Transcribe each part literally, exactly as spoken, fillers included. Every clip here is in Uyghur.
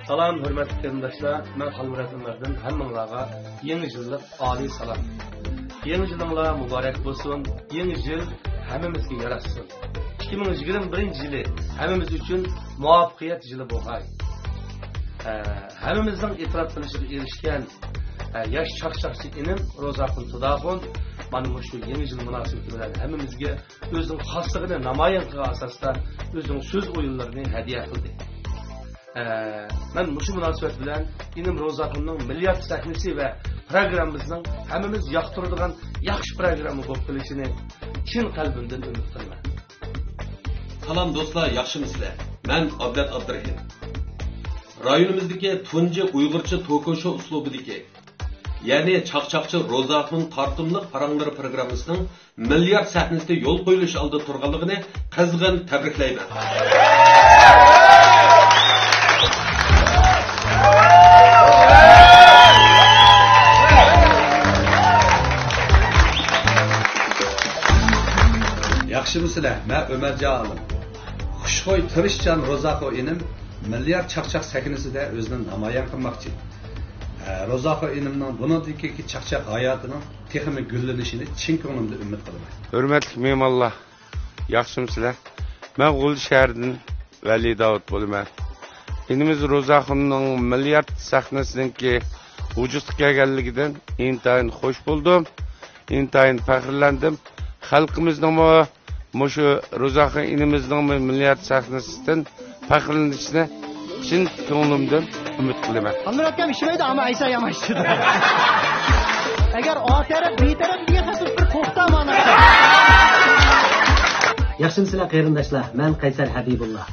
سالام، ھۆرمەتلىك قېرىنداشلار، مەن خالمۇرات ئۆمەردىن ھەممىڭلارغا يېڭى يىللىق ئالىي سالام. يېڭى يىلىڭلار مۇبارەك بولسۇن، يېڭى يىل ھەممىمىزگە ياراشسۇن. ئىككى مىڭ يىگىرمە بىرىنچى يىلى ھەممىمىز ئۈچۈن مۇۋەپپەقىيەت يىلى بولغاي. ئە، ھەممىمىزنىڭ ئېتىراپ قىلىشىغا ئېرىشكەن، ئە، ياش چاقچاقچى ئىنىم روزاخۇن تۇداخۇن مانا مۇشۇ يېڭى يىل مۇناسىۋىتى بىلەن ھەممىمىزگە ئۆزىنىڭ خاسلىقىنى نامايان قىلغان ئاساستا ئۆزىنىڭ سۆز ئويۇنلىرىنى ھەدىيە قىلدى. ئە، مەن مۇشۇ مۇناسىۋەت بىلەن ئىنىم روزاخۇننىڭ مىليارد سەھنىسى ۋە پىروگراممىسىنىڭ ھەممىمىز ياقتۇرىدىغان ياخشى پىروگرامما بولۇپ قېلىشىنى چىن قەلبىمدىن ئۈمىد قىلىمەن. سالام دوستلار، ياخشىمۇسىلەر؟ مەن ئابلەت ئابدۇرېھىم. رايونىمىزدىكى تۇنجى ئۇيغۇرچە توكو شو ئۇسلۇبىدىكى، يەنى چاقچاقچى روزاخۇن قارتۇملۇق پاراڭلىرى پىروگراممىسىنىڭ مىليارد سەھنىسىدە يول قويۇلۇش ئالدىدا تۇرغانلىقىنى قىزغىن تەبرىكلەيمەن. ياخشىمۇسىلەر؟ مەن ئۆمەرجان ئالىم. خۇشخۇي، تىرىشچان روزاخۇ ئىنىم مىليارد چاقچاق سەھنىسىدە ئۆزىنى نامايان قىلماقچى. ئە، روزاخۇ ئىنىمنىڭ بۇنىڭدىن كېيىنكى چاقچاق ھاياتىنىڭ تېخىمۇ گۈللىنىشىنى چىن كۆڭلۈمدىن ئۈمىد قىلىمەن. ھۆرمەتلىك مېھمانلار، ياخشىمۇسىلەر؟ مەن غۇلجا شەھىرىدىن ۋەلى داۋۇت بولىمەن. ئىنىمىز روزاخۇننىڭ مىليارد سەھنىسىنىڭكى ۋۇجۇدقا كەلگەنلىكىدىن ئىنتايىن خوش بولدۇم، ئىنتايىن پەخىرلەندىم. خەلقىمىزنىڭمۇ مۇشۇ روزاخۇن ئىنىمىزنىڭمۇ مىليارد سەھنىسىدىن پەخىرلىنىشىنى چىن كۆڭلۈمدىن ئۈمىد قىلىمەن. ئاننۇر ئاكام ئىشمەيدۇ، ئەمما ئەيسا يامان ئىشلىدى. ئەگەر ئا تەرەپ، بى تەرەپ دېگەن خەتىس بىر توختام ئانا. ياخشىمۇسىلەر قېرىنداشلار، مەن قەيسەر ھەبىبۇللا.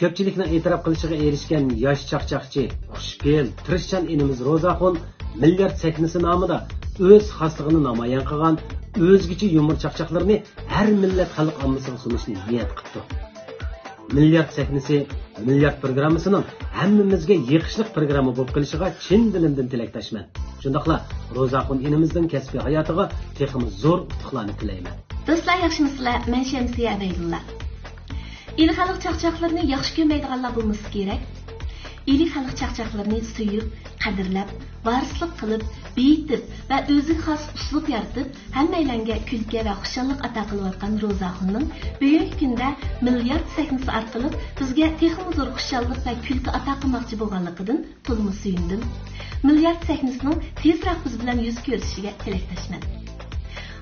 كۆپچىلىكنىڭ ئېتىراپ قىلىشىغا ئېرىشكەن ياش چاقچاقچى، خۇشپېئىل، تىرىشچان ئىنىمىز روزاخۇن مىليارد سەھنىسى نامىدا ئۆز خاسلىقىنى نامايان قىلغان ئۆزگىچە يۇمۇر چاقچاقلىرىنى ھەر مىللەت خەلق ئاممىسىغا سۇنۇشنى نىيەت قىپتۇ. مىليارد سەھنىسى، مىليارد پروگراممىسىنىڭ ھەممىمىزگە يېقىشلىق پروگرامما بولۇپ قېلىشىغا چىن دىلىمدىن تىلەكداشمەن. شۇنداقلا روزاخۇن ئىنىمىزنىڭ كەسپىي ھاياتىغا تېخىمۇ زور ئۇتۇقلارنى تىلەيمەن. دوستلار، ياخشىمۇسىلەر؟ مەن شەمسىيە ئەبەيدۇللا. ئىلى خەلق چاقچاقلىرىنى ياخشى كۆرمەيدىغانلار بولمىسا كېرەك. ئىلى خەلق چاقچاقلىرىنى سۆيۈپ، قەدىرلەپ، ۋارىسلىق قىلىپ، بېيىتىپ ۋە ئۆزىگە خاس ئۇسلۇب يارىتىپ، ھەممەيلەنگە كۈلكە ۋە خۇشاللىق ئاتا قىلىۋاتقان روزاخۇننىڭ بۈگۈنكى كۈندە مىليارد سەھنىسى ئارقىلىق بىزگە تېخىمۇ زور خۇشاللىق ۋە كۈلكە ئاتا قىلماقچى بولغانلىقىدىن تولىمۇ سۆيۈندۈم. مىليارد سەھنىسىنىڭ تېزراق بىز بىلەن يۈز كۆرۈشۈشىگە تىلەكداشمەن.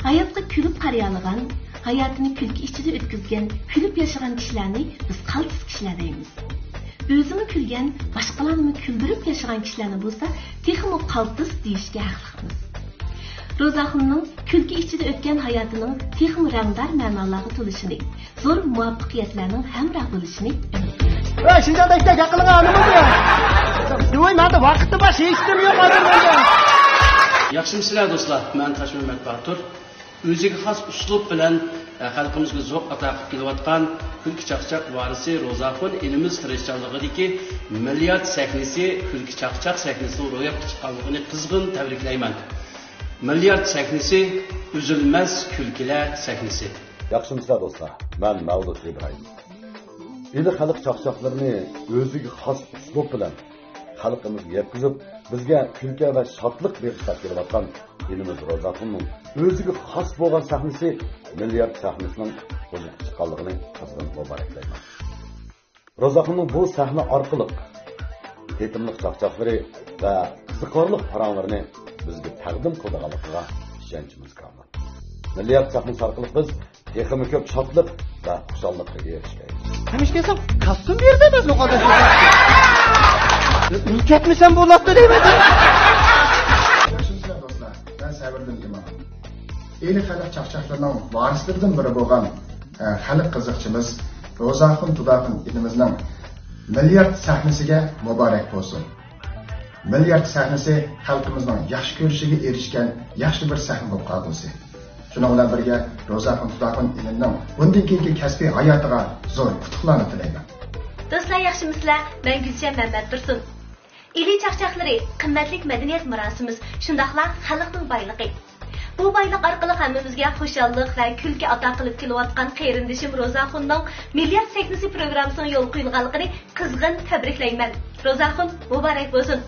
ھاياتقا كۈلۈپ قارىيالىغان، ھاياتىنى كۈلكە ئىچىدە ئۆتكۈزگەن، كۈلۈپ ياشىغان كىشىلەرنى بىز قالتىس كىشىلەر دەيمىز. ئۆزىمۇ كۈلگەن، باشقىلارنىمۇ كۈلدۈرۈپ ياشىغان كىشىلەرنى بولسا تېخىمۇ قالتىس دېيىشكە ھەقلىقمىز. روزاخۇننىڭ كۈلكە ئىچىدە ئۆتكەن ھاياتىنىڭ تېخىمۇ رەڭدار مەنالارغا تولۇشىنى، زور مۇۋەپپەقىيەتلەرنىڭ ھەمراھ بولۇشىنى ئۈمىد قىلىمەن. ئەي، شىنجاڭدا ئىتتەك ھەققىنىڭ ئالىمىدى. دېۋەي، مەندە ۋاقىتتىن باشقا ھېچ نېمە يوق ھازىر مەندە. ياخشىمۇسىلەر دوستلار؟ مەن تاشمەمەت باتۇر. ئۆزىگە خاس ئۇسلۇب بىلەن، ئە، خەلقىمىزگە زوق ئاتا قىلىپ كېلىۋاتقان كۈلكە چاقچاق ۋارىسى روزاخۇن ئىنىمىز تىرىشچانلىقىدىكى مىليارد سەھنىسى، كۈلكە چاقچاق سەھنىسىنىڭ روياپقا چىققانلىقىنى قىزغىن تەبرىكلەيمەن. مىليارد سەھنىسى، ئۈزۈلمەس كۈلكىلەر سەھنىسى. ياخشىمۇسىلەر دوستلار؟ مەن مەۋلۇت ئىبراھىم. ئىلى خەلق چاقچاقلىرىنى ئۆزىگە خاس ئۇسلۇب بىلەن خەلقىمىزگە يەتكۈزۈپ، بىزگە كۈلكە ۋە شادلىق بېغىشلاپ كېلىۋاتقان ئىنىمىز روزاخۇننىڭ ئۆزىگە خاس بولغان سەھنىسى مىليارد سەھنىسىنىڭ ھۇزۇرغا چىققانلىقىنى قىزغىن مۇبارەكلەيمەن. روزاخۇننىڭ بۇ سەھنە ئارقىلىق تېتىملىق چاقچاقلىرى ۋە قىزىقارلىق پاراڭلىرىنى بىزگە تەقدىم قىلىدىغانلىقىغا ئىشەنچىمىز كامىل. مىللىيات سەھنىسى ئارقىلىق بىز تېخىمۇ كۆپ شادلىق ۋە خۇشاللىققا ئېرىشەيلى. ھەمىشە كەلسەم، كاستيۇم بېرىدۇ ئەمەس، مۇقەددەس. ئۇنى كەتمىسەم بولاتتى دەيمەن. ياخشىمۇسىلەر دوستلار؟ مەن سەۋرىدىن ئىمام. ئىلى خەلق چاقچاقلىرىنىڭ ۋارىسلىرىدىن بىرى بولغان، ئە، خەلق قىزىقچىمىز روزاخۇن تۇداخۇن ئىنىمىزنىڭ مىليارد سەھنىسىگە مۇبارەك بولسۇن. مىليارد سەھنىسى خەلقىمىزنىڭ ياخشى كۆرۈشىگە ئېرىشكەن ياخشى بىر سەھنە بولۇپ قالغۇسى. شۇنىڭ بىلەن بىرگە، روزاخۇن تۇداخۇن ئىنىمنىڭ بۇندىن كېيىنكى كەسپىي ھاياتىغا زور ئۇتۇقلارنى تىلەيمەن. دوستلار، ياخشىمۇسىلەر؟ مەن گۈلشەن مەمەتتۇرسۇن. ئىلى چاقچاقلىرى قىممەتلىك مەدەنىيەت مىراسىمىز، شۇنداقلا خەلقنىڭ بايلىقى. بۇ بايلىق ئارقىلىق ھەممىمىزگە خۇشاللىق ۋە كۈلكە ئاتا قىلىپ كېلىۋاتقان قېرىندىشىم روزاخۇننىڭ مىليارد سەھنىسى پروگراممىسىنىڭ يولغا قويۇلغانلىقىنى قىزغىن تەبرىكلەيمەن. روزاخۇن مۇبارەك بولسۇن!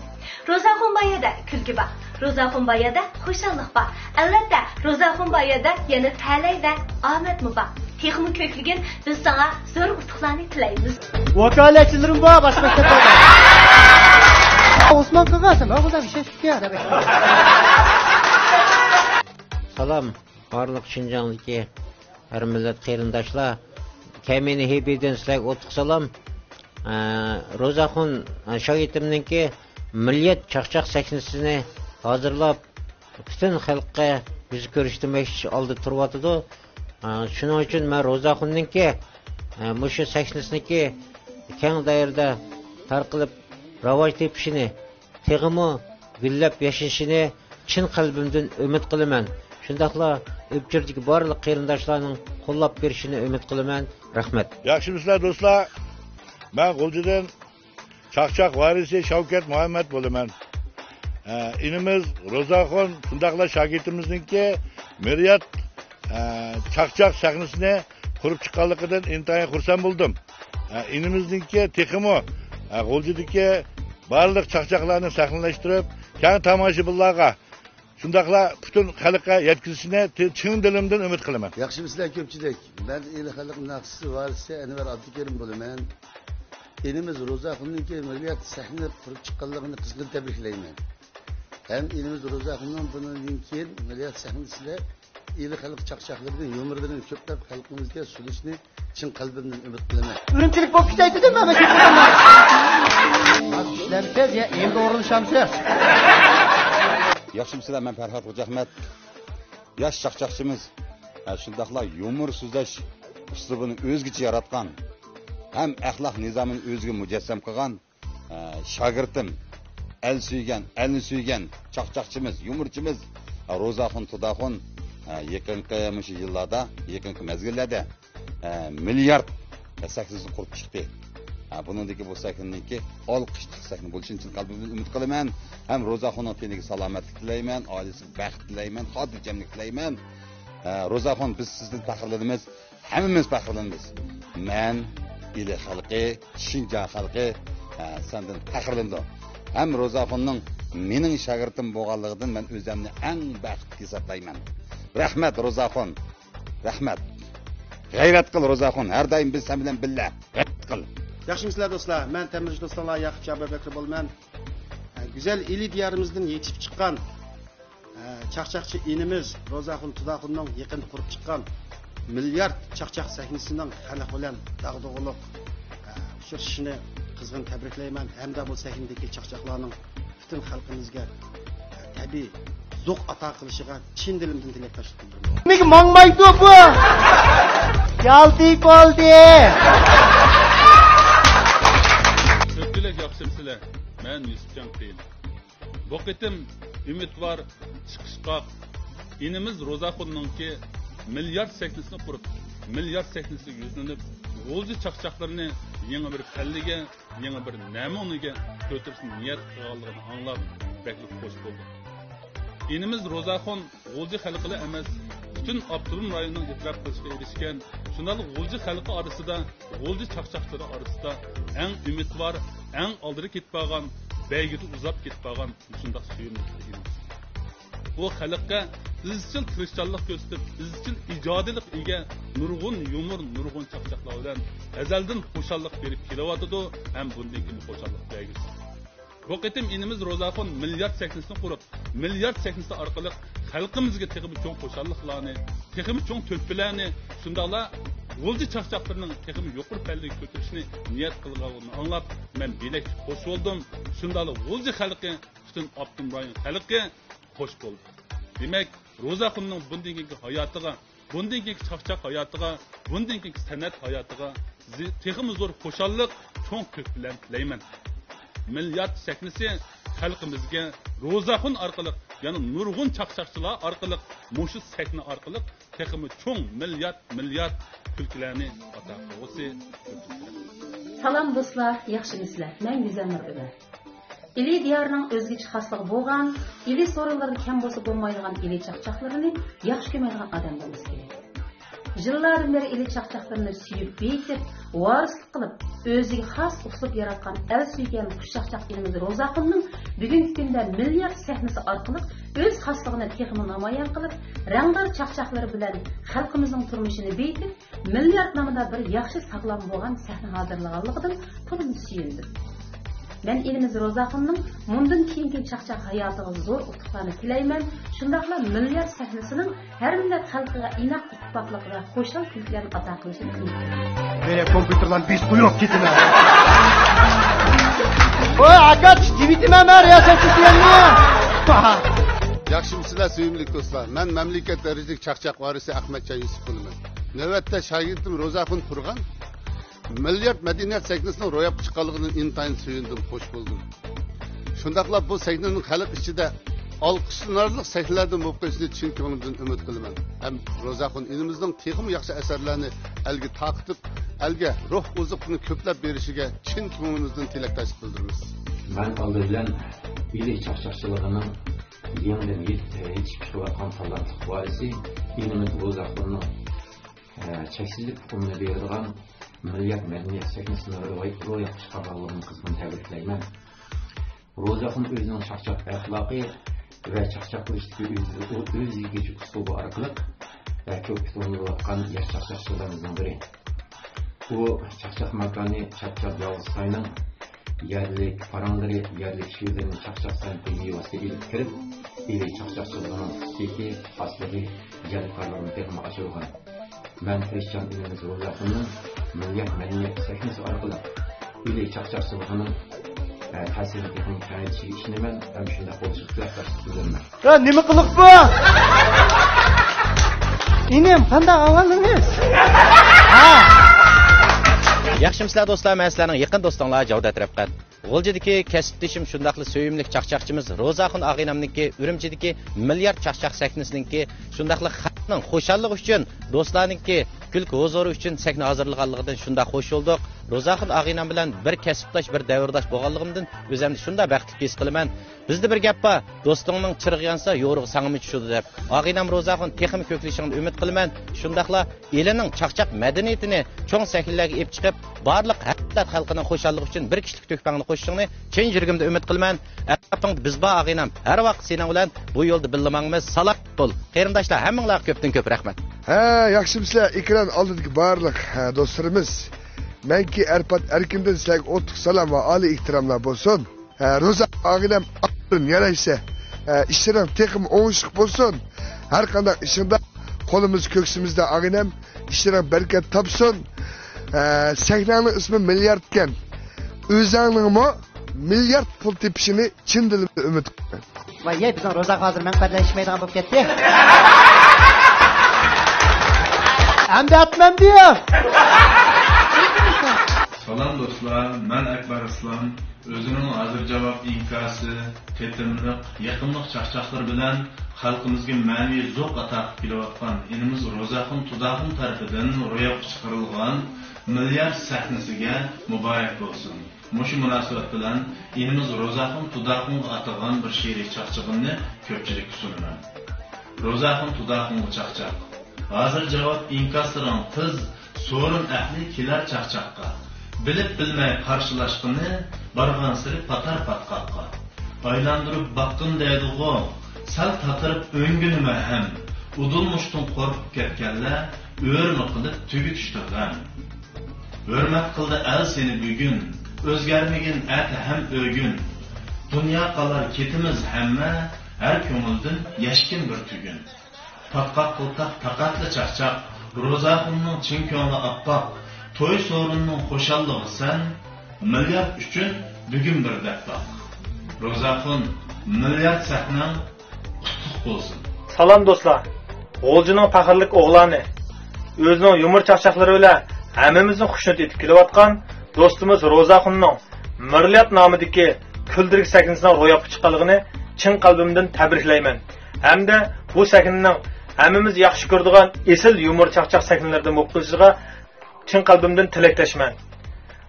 روزاخۇن بار يەردە كۈلكە بار. روزاخۇن بار يەردە خۇشاللىق بار. ئەلۋەتتە، روزاخۇن بار يەردە يەنە تەلەي ۋە ئامەتمۇ بار. تېخىمۇ كۆكلىگىن، بىز ساڭا زور ئۇتۇقلارنى تىلەيمىز. ۋاكالەتچىلىرىم بار، باشقا مەكتەپلەردە. ئوسمان قىلغان سەن، ھە، خۇدا بىر شەي تۇتتى يا، دەپ. سالام، بارلىق شىنجاڭدىكى ھەر مىللەت قېرىنداشلار. كەمىنە ھېبىدىن سىلەرگە ئوتلۇق سالام. ئە، روزاخۇن، ئە، شاگىرتىمنىڭكى مىللەت چاقچاق سەھنىسىنى ھازىرلاپ، پۈتۈن خەلققە يۈز كۆرسىتىش ئالدىدا تۇرۇۋاتىدۇ. ئە، شۇنىڭ ئۈچۈن مەن روزاخۇننىڭكى، ئە، مۇشۇ سەھنىسىنىڭكى كەڭ دائىرىدە تارقىلىپ راۋاج تېپىشىنى، تېخىمۇ گۈللەپ ياشىشىنى چىن قەلبىمدىن ئۈمىد قىلىمەن. شۇنداقلا ئۆپچۈردىكى بارلىق قېرىنداشلارنىڭ قوللاپ بېرىشىنى ئۈمىد قىلىمەن. رەھمەت. ياخشىمۇسىلەر دوستلار؟ مەن غۇلجىدىن چاقچاق ۋارىسى شەۋكەت مۇھەممەت بولىمەن. ئە، ئىنىمىز روزاخۇن شۇنداقلا شاگىرتىمىزنىڭكى مىليارد، ئە، چاقچاق سەھنىسىنى قۇرۇپ چىققانلىقىدىن ئىنتايىن خۇرسەن بولدۇم. ئە، ئىنىمىزنىڭكى تېخىمۇ، ئە، غۇلجىدىكى بارلىق چاقچاقلارنى سەھنىلەشتۈرۈپ، كەڭ تاماشىبىنلارغا، شۇنداقلا پۈتۈن خەلققە يەتكۈزۈشىنى تى-، چىن دىلىمدىن ئۈمىد قىلىمەن. ياخشىمۇسىلەر كۆپچىلىك؟ مەن ئىلى خەلق ناخشىسى ۋارىسى ئەنۋەر ئابدۇكېرىم بولىمەن. ئىنىمىز روزاخۇننىڭكى مىليارد سەھنە قۇرۇپ چىققانلىقىنى قىزغىن تەبرىكلەيمەن. ھەم ئىنىمىز روزاخۇننىڭ بۇنىڭدىن كېيىن مىليارد سەھنىسىدە ئىلى خەلق چاقچاقلىرىدىن يۇمۇرلىرىنى كۆپلەپ خەلقىمىزگە سۇنۇشىنى چىن قەلبىمدىن ئۈمىد قىلىمەن. ئۈرۈمچىلىك بولۇپ كېتەي دېدىم مەن مۇشۇ. ئىشلەمسىز يا ئەمدى ئورۇنلىشامسىز؟ ياخشىمۇسىلەر، مەن پەرھات خوجاھمەت. ياش چاقچاقچىمىز، ھە، شۇنداقلا يۇمۇر سۆزلەش ئۇسلۇبىنى ئۆزگىچە ياراتقان ھەم ئەخلاق نىزامىنى ئۆزىگە مۇجەسسەم قىلغان، ھە، شاگىرتىم، ئەل سۆيگەن، ئەلنى سۆيگەن چاقچاقچىمىز، يۇمۇرچىمىز، ھە، روزاخۇن تۇداخۇن، ھە، يېقىنقى مۇشۇ يىللاردا، يېقىنقى مەزگىللەردە، ھە، مىليارد سەھنىسىنى قۇرۇپ چىقتى. ھە، بۇنىڭدىكى بۇ سەھنىنىڭكى ئالقىشلىق سەھنە بولۇشىنى چىن قەلبىمدىن ئۈمىد قىلىمەن. ھەم روزاخۇننىڭ تېنىگە سالامەتلىك تىلەيمەن، ئائىلىسىگە بەخت تىلەيمەن، خاتىرجەملىك تىلەيمەن. ھە، روزاخۇن، بىز سىزدىن پەخىرلىنىمىز. ھەممىمىز پەخىرلىنىمىز. مەن، ئىلى خەلقى، شىنجاڭ خەلقى، ھە، سەندىن پەخىرلىنىدۇ. ھەم روزاخۇننىڭ مېنىڭ شاگىرتىم بولغانلىقىدىن مەن ئۆزۈمنى ئەڭ بەختلىك ھېسابلايمەن. رەھمەت، روزاخۇن. رەھمەت. غەيرەت قىل، روزاخۇن. ھەر دائىم بىز سەن بىلەن بىللە. غەيرەت قىل. ياخشىمۇسىلەر دوستلار؟ مەن تەمىنلىشىش دوستلار ياقۇپچى ئابۇبەكرى بولىمەن. ھە، گۈزەل ئىلى دىيارىمىزدىن يېتىشىپ چىققان، ھە، چاقچاقچى ئىنىمىز روزاخۇن تۇداخۇننىڭ يېقىندا قۇرۇپ چىققان مىليارد چاقچاق سەھنىسىنىڭ خەلق بىلەن داغدۇغىلىق، ھە، ئۇچرىشىشىنى قىزغىن تەبرىكلەيمەن ھەمدە بۇ سەھنىدىكى چاقچاقلارنىڭ پۈتۈن خەلقىمىزگە تەبىئىي زوق ئاتا قىلىشىغا چىن دىلىمدىن تىلەكداشلىق بىلدۈرىمەن. نېمىگە ماڭمايدۇ بۇ؟ يالتىپ بولدى. كۆپچىلىك ياخشىمۇسىلەر؟ مەن يۈسۈپجان قېيىن. بۇ قېتىم ئۈمىدۋار، چىقىشقاق ئىنىمىز روزاخۇننىڭكى مىليارد سەھنىسىنى قۇرۇپ، مىليارد سەھنىسىگە يۈزلىنىپ، غۇلجا چاقچاقلىرىنى يېڭى بىر پەللىگە، يېڭى بىر نەمۇنىگە كۆتۈرۈشنى نىيەت قىلغانلىقىنى ئاڭلاپ بەكلا خوش بولدۇم. ئىنىمىز روزاخۇن غۇلجا خەلقىلا ئەمەس، پۈتۈن ئاپتونوم رايوننىڭ ئېتىراپ قىلىشىغا ئېرىشكەن، شۇنداقلا غۇلجا خەلقى ئارىسىدا، غۇلجا چاقچاقچىلىرى ئارىسىدا ئەڭ ئۈمىدۋار، ئەڭ ئالدىدا كېتىپ بارغان، بەيگىدە ئۇزاپ كېتىپ بارغان مۇشۇنداق سۆيۈملۈك ئىنىمىز. ئۇ خەلققە ئىزچىل تىرىشچانلىق كۆرسىتىپ، ئىزچىل ئىجادىيلىققا ئىگە، نۇرغۇن يۇمۇر، نۇرغۇن چاقچاقلار بىلەن ئەزەلدىن خۇشاللىق بېرىپ كېلىۋاتىدۇ ھەم بۇندىن كېيىن خۇشاللىق بەرگۈسى. بۇ قېتىم ئىنىمىز روزاخۇن مىليارد سەھنىسىنى قۇرۇپ، مىليارد سەھنىسى ئارقىلىق خەلقىمىزگە تېخىمۇ چوڭ خۇشاللىقلارنى، تېخىمۇ چوڭ تۆھپىلەرنى، شۇنداقلا غۇلجا چاقچاقلىرىنىڭ تېخىمۇ يۇقىرى پەللىگە كۆتۈرۈشنى نىيەت قىلغانلىقىنى ئاڭلاپ، مەن بېلەك خوش بولدۇم. شۇنداقلا غۇلجا خەلقى، پۈتۈن ئاپتونوم رايون خەلقى خوش بولدى. دېمەك، روزاخۇننىڭ بۇندىن كېيىنكى ھاياتىغا، بۇندىن كېيىنكى چاقچاق ھاياتىغا، بۇندىن كېيىنكى سەنئەت ھاياتىغا زى-، تېخىمۇ زور خۇشاللىق، چوڭ تۆھپىلەرنى تىلەيمەن. مىليارد سەھنىسى خەلقىمىزگە روزاخۇن ئارقىلىق، يەنە نۇرغۇن چاقچاقچىلار ئارقىلىق، مۇشۇ سەھنە ئارقىلىق تېخىمۇ چوڭ مىليارد، مىليارد كۈلكىلەرنى ئاتا قىلغۇسى. سالام دوستلار، ياخشىمۇسىلەر؟ مەن گۈزەلنۇر ئۆمەر. ئىلى دىيارىنىڭ ئۆزگىچە خاسلىقى بولغان، ئىلى سورۇنلىرىدا كەم بولسا بولمايدىغان ئىلى چاقچاقلىرىنى ياخشى كۆمەيدىغان ئادەم بولمىسا كېرەك. يىللاردىن بېرى ئىلى چاقچاقلىرىنى سۆيۈپ، بېيىتىپ، ۋارىسلىق قىلىپ، ئۆزىگە خاس ئۇسلۇب ياراتقان ئەل سۆيگەن قۇش چاقچاق ئىنىمىز روزاخۇننىڭ بۈگۈنكى كۈندە مىليارد سەھنىسى ئارقىلىق ئۆز خاسلىقىنى تېخىمۇ نامايان قىلىپ، رەڭدار چاقچاقلىرى بىلەن خەلقىمىزنىڭ تۇرمۇشىنى بېيىتىپ، مىليارد نامىدا بىر ياخشى ساغلام بولغان سەھنە ھازىرلىغانلىقىدىن تولىمۇ سۆيۈندۈم. مەن ئىنىمىز روزاخۇننىڭ مۇندىن كېيىنكى چاقچاق ھاياتىغا زور ئۇتۇقلارنى تىلەيمەن، شۇنداقلا مىليارد سەھنىسىنىڭ ھەر مىللەت خەلقىگە ئىناق، ئىتتىپاقلىق ۋە خۇشال كۈنلەرنى ئاتا قىلىشىنى ئۈمىد قىلىمەن. Beni kompüterden biz kuruyor gitme. Oy, Akaç, tweetime ben ya sen tutuyorsun. ياخشىمۇسىلەر سۆيۈملۈك دوستلار؟ مەن مەملىكەت دەرىجىلىك چاقچاق ۋارىسى ئەخمەتجان يۈسۈپ بولىمەن. نۆۋەتتە شاگىرتىم روزاخۇن قۇرغان مىليارد مەدەنىيەت سەھنىسىنىڭ روياپقا چىققانلىقىدىن ئىنتايىن سۆيۈندۈم، خوش بولدۇم. شۇنداقلا بۇ سەھنىنىڭ خەلق ئىچىدە ئالقىشلىنارلىق سەھنىلەردىن بولۇپ قېلىشىنى چىن كۆڭلۈمدىن ئۈمىد قىلىمەن. ھەم روزاخۇن ئىنىمىزنىڭ تېخىمۇ ياخشى ئەسەرلەرنى ئەلگە تارقىتىپ، ئەلگە روھ ئوزۇقلۇقىنى كۆپلەپ بېرىشىگە چىن كۆڭلىمىزدىن تىلەكداشلىق بىلدۈرىمىز. مەن ئالدى بىلەن ئىلى چاقچاقچىلىقىنىڭ يېڭىدىن يېت-، يېتىشىپ چىقىۋاتقان تالانتلىق ۋارىسى ئىنىمىز روزاخۇننىڭ، ئە، چەكسىزلىك ئۇقۇمىنى بېرىدىغان مىللەت مەدەنىيەت سەھنىسىنى روي-، روياپقا چىقارغانلىقىنى قىزغىن تەبرىكلەيمەن. روزاخۇن ئۆزىنىڭ چاقچاق ئەخلاقى ۋە چاقچاق قىلىشتىكى ئۆز-، ئۆ-، ئۆزىگىچە ئۇسلۇبى ئارقىلىق، ئە، كۆپكە تونۇلۇۋاتقان ياش چاقچاقچىلىرىمىزنىڭ بىرى. ئۇ چاقچاق ماكانى چاپچاق يالغۇز ساينىڭ يەرلىك پاراڭلىرى، يەرلىك شېئىرلىرىنى چاقچاق ساينىڭ بىۋاسىتە ئېلىپ كىرىپ، ئىلى چاقچاقچىلىقىنىڭ خۇسۇسىيىتى، خاسلىقى، جەلپكارلىقىنى تېخىمۇ ئاشۇرغان. مەن تىرىشچان ئىنىمىز روزاخۇننىڭ مىللەت مەدەنىيەت سەھنىسى ئارقىلىق ئىلى چاقچاقچىلىقىنىڭ، ئە، تەسىرىنى تېخىمۇ كېڭەيتىشىگە ئىشىنىمەن ھەم شۇنداق بولۇشىغا تىلەكداشلىق بىلدۈرىمەن. يا، نېمە قىلىق بۇ؟ ئىنىم، قانداق ئاڭلاندىڭىز؟ ھە. ياخشىمۇسىلەر دوستلار، مەن سىلەرنىڭ يېقىن دوستۇڭلار جاۋدەت رەپقەت. غۇلجىدىكى كەسىپدىشىم، شۇنداقلا سۆيۈملۈك چاقچاقچىمىز روزاخۇن ئاغىنەمنىڭكى ئۈرۈمچىدىكى مىليارد چاقچاق سەھنىسىنىڭكى، شۇنداقلا خەلقنىڭ خۇشاللىقى ئۈچۈن، دوستلارنىڭكى كۈلكە ھۇزۇرى ئۈچۈن سەھنە ھازىرلىغانلىقىدىن شۇنداق خوش بولدۇق. روزاخۇن ئاغىنەم بىلەن بىر كەسىپداش، بىر دەۋرداش بولغانلىقىمدىن ئۆزۈمنى شۇنداق بەختلىك ھېس قىلىمەن. بىزدە بىر گەپ بار، «دوستۇڭنىڭ چىرىغى يانسا، يورۇقى ساڭىمۇ چۈشىدۇ» دەپ. ئاغىنەم روزاخۇن تېخىمۇ كۆكلىشىڭنى ئۈمىد قىلىمەن. شۇنداقلا ئىلىنىڭ چاقچاق مەدەنىيىتىنى چوڭ سەھنىلەرگە ئېلىپ چىقىپ، بارلىق ھەر مىللەت خەلقىنىڭ خۇشاللىقى ئۈچۈن بىر كىشىلىك تۆھپەڭنى قوشۇشۇڭنى چىن يۈرىكىمدىن ئۈمىد قىلىمەن. ئەتراپىڭدا بىز بار، ئاغىنەم. ھەر ۋاقىت سېنىڭ بىلەن بۇ يولدا بىللە ماڭىمىز. سالامەت بول. قېرىنداشلار، ھەممىڭلارغا كۆپتىن كۆپ رەھمەت. ھە، ياخشىمۇسىلەر ئېكران ئالدىدىكى بارلىق، ھە، دوستلىرىمىز؟ مەنكى ئەرپات ئەركىندىن سىلەرگە ئوتلۇق سالام ۋە ئالىي ئېھتىراملار بولسۇن. ھە، روزا ئاغىنەم، ئاپىرىن يارايسە. ھە، ئىشلىرىڭ تېخىمۇ ئوڭۇشلۇق بولسۇن. ھەر قانداق ئىشىڭدا قولىمىز كۆكسىمىزدە ئاغىنەم. ئىشلىرىڭ بەرىكەت تاپسۇن. ھە، سەھنەڭنىڭ ئىسمى مىلياردكەن. ئۆزەڭنىڭمۇ مىليارد پۇل تېپىشىنى چىن دىلىمدىن ئۈمىد قىلىمەن. ۋاي، يەي، بىزنىڭ روزا ھازىر مەنپەئەتلەشمەيدىغان بولۇپ كەتتى. ئەمدى ئاتمەمدى. سالام دوستلار، مەن ئەكبەر ئىسلام. ئۆزىنىڭ ھازىر جاۋاب ئىنكاسى، تېتىملىق، يېقىملىق چاقچاقلىرى بىلەن خەلقىمىزگە مەنىۋى زوق ئاتا قىلىپ كېلىۋاتقان ئىنىمىز روزاخۇن تۇداخۇن تەرىپىدىن روياپقا چىقىرىلغان مىليارد سەھنىسىگە مۇبارەك بولسۇن. مۇشۇ مۇناسىۋەت بىلەن ئىنىمىز روزاخۇن تۇداخۇنغا ئاتىغان بىر شېئىرىي چاقچىقىمنى كۆپچىلىككە سۇنىمەن. روزاخۇن تۇداخۇنغا چاقچاق. ھازىر جاۋاب ئىنكاسلىرىڭ تېز، سورۇن ئەھلى كېلەر چاقچاققا. بىلىپ بىلمەي قارشىلاشقىنى، بارغانسېرى پاتار پاتقاققا. ئايلاندۇرۇپ باققىن دەيدىغۇ، سەل تاتىرىپ ئۆڭگىنىمۇ ھەم. ئۇدۇلمۇشتىن قورقۇپ كەتكەنلەر، ئۆرىمۇ قىلىپ تۈگىتىشتۇر غەم. ھۆرمەت قىلدى ئەل سېنى بۈگۈن، ئۆزگەرمىگىن ئەتە ھەم ئۆگۈن. دۇنيا قالار كېتىمىز ھەممە، ھەر كۆڭۈلدىن يەشكىن بىر تۈگۈن. پاتقاق قىلتاق تاقەتلىك چاقچاق، روزاخۇننىڭ چىن كۆڭلى ئاپئاق، توي سورۇننىڭ خۇشاللىقى سەن، مىليارد ئۈچۈن بۈگۈن بىر دەپ باق. روزاخۇن، مىليارد سەھنەڭ قۇتلۇق بولسۇن. سالام دوستلار. غۇلجىنىڭ پەخىرلىك ئوغلانى، ئۆزىنىڭ يۇمۇر چاقچاقلىرى بىلەن ھەممىمىزنى خۇشنۇت ئېتىپ كېلىۋاتقان دوستىمىز روزاخۇننىڭ مىليارد نامىدىكى كۈلدۈرگە سەھنىسىنىڭ روياپقا چىققانلىقىنى چىن قەلبىمدىن تەبرىكلەيمەن. ھەمدە بۇ سەھنىنىڭ ھەممىمىز ياخشى كۆرىدىغان ئېسىل يۇمۇر چاقچاق سەھنىلىرىدىن بولۇپ قېلىشىغا چىن قەلبىمدىن تىلەكداشمەن.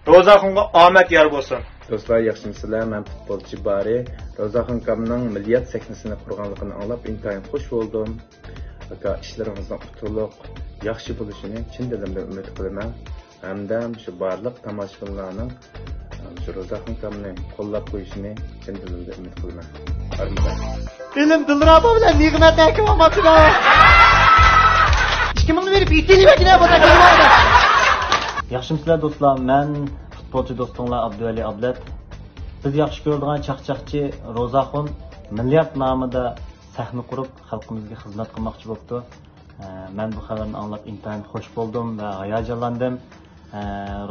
روزاخۇنغا ئامەت يار بولسۇن. دوستلار، ياخشىمۇسىلەر؟ مەن پۇتبولچى بارى. روزاخۇن ئاكامنىڭ مىليارد سەھنىسىنى قۇرغانلىقىنى ئاڭلاپ ئىنتايىن خۇش بولدۇم. ئاكا، ئىشلىرىڭىزنىڭ ئۇتۇقلۇق، ياخشى بولۇشىنى چىن دىلىمدىن ئۈمىد قىلىمەن. ھەمدە شۇ بارلىق تاماشىبىنلارنىڭ شۇ روزاخۇن ئاكامنى قوللاپ قويۇشىنى چىن دىلىمدىن ئۈمىد قىلىمەن. ھارمىداي. ئىلىم دىلرابا بىلەن نېمەت ھەكىم ئاماتىدا. ئىككى مىڭنى بېرىپ يېتىلىۋەتىنە بۇ. ياخشىمۇسىلەر دوستلار، مەن پۇتبولچى دوستۇڭلار ئابدۇۋەلى ئابلەت. بىز ياخشى كۆرىدىغان چاقچاقچى روزاخۇن مىليارد نامىدا سەھنە قۇرۇپ، خەلقىمىزگە خىزمەت قىلماقچى بوپتۇ. ئە، مەن بۇ خەۋەرنى ئاڭلاپ ئىنتايىن خۇش بولدۇم ۋە ھاياجانلاندىم. ئە،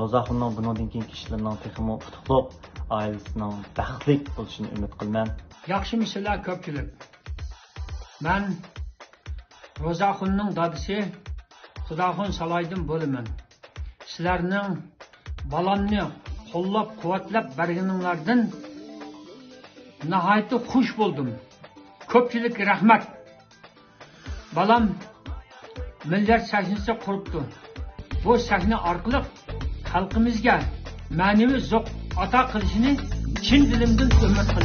روزاخۇننىڭ بۇنىڭدىن كېيىنكى ئىشلىرىنىڭ تېخىمۇ ئۇتۇقلۇق، ئائىلىسىنىڭ بەختلىك بولۇشىنى ئۈمىد قىلىمەن. ياخشىمۇسىلەر كۆپچىلىك؟ مەن روزاخۇننىڭ دادىسى خۇداخۇن سالاھىدىن بولىمەن. سىلەرنىڭ بالامنى قوللاپ-قۇۋۋەتلەپ بەرگىنىڭلاردىن ناھايىتى خۇش بولدۇم. كۆپچىلىككە رەھمەت. بالام مىللەت سەھنىسى قۇرۇپتۇ. بۇ سەھنە ئارقىلىق خەلقىمىزگە مەنىۋى زوق ئاتا قىلىشىنى چىن دىلىمدىن ئۈمىد قىلىمەن.